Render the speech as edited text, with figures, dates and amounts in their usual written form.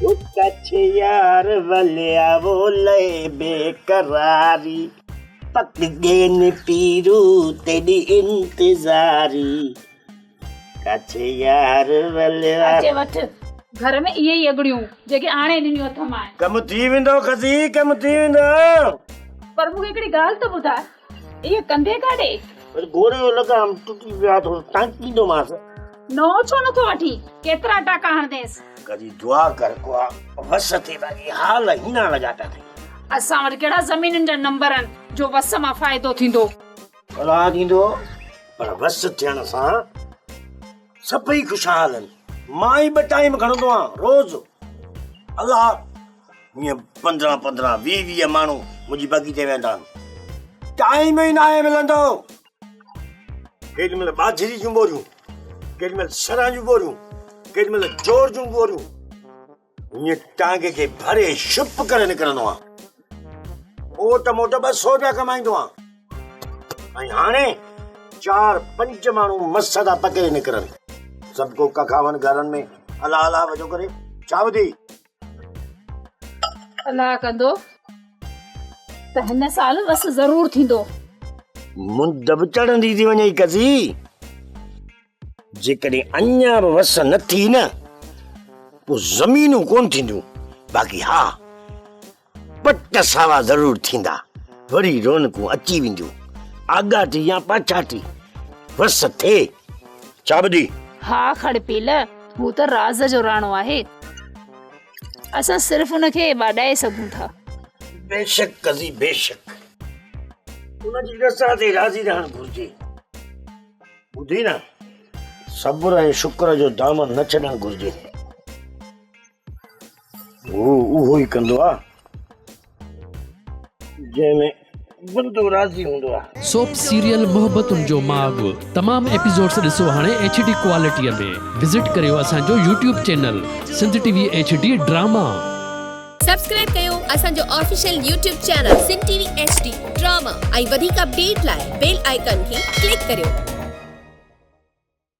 ڪڇ يار وليا وولي بيقراري پڪ گين پيرو تيڏي انتظاري ڪڇ يار وليا. اچي وٺ گهر ۾ اهي ئي اڳڙيون جيڪي آڻي ڏنيون اٿمانء. ڪم ٿي ويندو خزي ڪم ٿي ويندو. پر مون کي هڪڙي ڳالهه ته ٻڌاء اهي ڪنڌي ڪاڏي؟ وري گهوڙي جو لگام ٽٽي ويو آهي ٿورو ٽانڪيندومانس. نئون ڇو نٿو وٺين؟ ڪيترا ٽاڪا هڻندينس؟ ڪري دعا ڪر ڪو وس ٿئي باقي حال هيڻا لڳا پيا اٿئي. اسان وٽ ڪهڙا زمينن جا نمبر آهن جو وس مان فائدو ٿيندو. الله ڏيندو پر وس ٿيڻ سان سڀئي خوشحال آهن. مان ئي ٻه ٽائيم کڻندو آهيان روز. الله هيئن پندرهن پندرهن ويهه ويهه ماڻهو منهنجي بگي تي ويهندا آهن. ٽائيم ئي ناهي ملندو. ڪيڏي مهل ٻاجهري جون ٻوريون، ڪيڏي مهل سرهن جون ٻوريون، ڪيڏي مهل جوڙ جون ٻوريون. ائين ٽانگي کي ڀري شپ ڪري نڪرندو آهيان. اوٽ موٽ 200 روپيا ڪمائيندو آهيان. ۽ هاڻي چار پنج ماڻهو مس ٿا پڪڙي نڪرن. سڀ ڪو ڪکاون گهرن ۾ الله الله وجو ڪري. ڇا ٻڌي؟ الله ڪندو ته هن سال وس ضرور ٿيندو. مند به چڙهندي ٿي وڃئي قضي. جيڪڏهن اڃا به وس نه ٿي نه پوء زمينون ڪونه ٿينديون باقي ها پٽ ساوا ضرور ٿيندا وري رونقون اچي وينديون آڳاٽي يا پاڇاٽي وس ٿئي ڇا ٻڌي؟ ها کڙپيل هو ته راز جو راڻو آهي. اسان صرف ان کي ٻاڏائي سگهون ٿا. بيشڪ قضي بيشڪ. ان جي رضا تي راضي رهڻ گهرجي. ٻڌي نه، صبر ۽ شڪر جو دامن نه ڇڏڻ گهرجي. هو اهو ئي ڪندو آ جنهن ۾ بندو راضي هوندو آ. سوپ سيريل محبتن جو ماڳ تمام ايپيسوڊس ڏسو هاڻي ايڇ ڊي ڪوالٽي ۾ وزٽ ڪريو اسان جو YouTube channel Sindh T V H D drama. Subscribe ڪيو اسان جو official YouTube channel Sindh T V H D drama ۽ وڌيڪ اپڊيٽ لاء بيل آئيڪان کي ڪلڪ ڪريو.